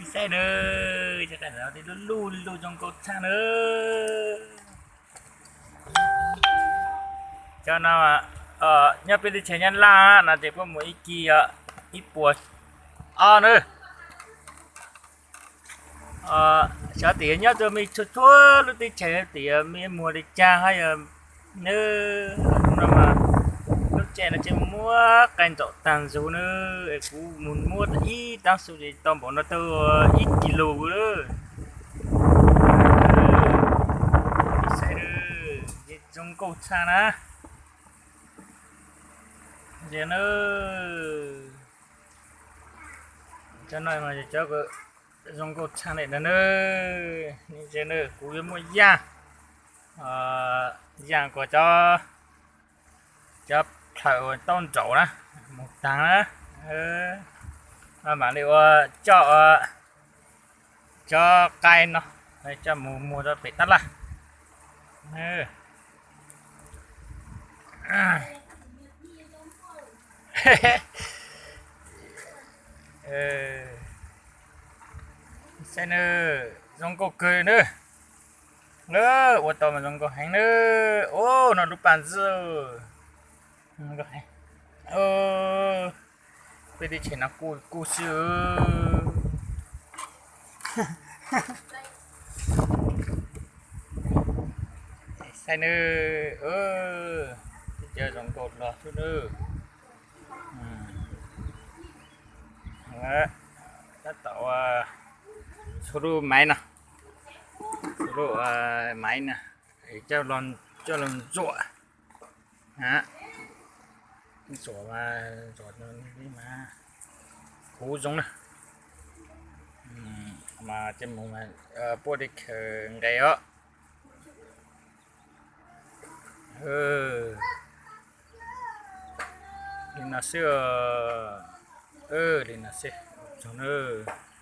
Saib nawb, cov qaib no twb luj luj luj zoo nkauj tshaj nawb. Cov no nyob peb teb chaws Nyab Laj no ces kuj mus ib kis ib puas ob nawb. Xyov tias nyob rau mej txhua txhua lub teb chaws tias mej muag li cas hab yog nawb. No mas lub caij no ces muab qaib ntsaum tag nrho nawb, es kuv mus muab ib taab su ces tau npaum no tau ib kis lus lawm. Saib, zoo nkauj tshaj na. Cov no, cov zoo nkauj tshaj li no nawb. Kuv yuav muab yaj, yaj kom cov, cov plhaws uas tau ntsaum na mus taag na, mam li ua coj cov qaib no coj mus muag rau pem tab laj. Saib nawb, zoo nkauj kawg nawb. Ua tau mas zoo nkauj heev nawb. Ub, no lub paj ntxwb. Peb teb chaws no kuj xwb. Saib nawb, teb chaws zoo nkauj los xwb nawb. Tab tom ua txhua lub maiv no, txhua lub maiv no, coj los ntsuam, ntsuam mas, ntsuam mas huv zoo na. Mas coj mus puab li khaws nqe os. Li no xwb, li no xwb, zoo nawb.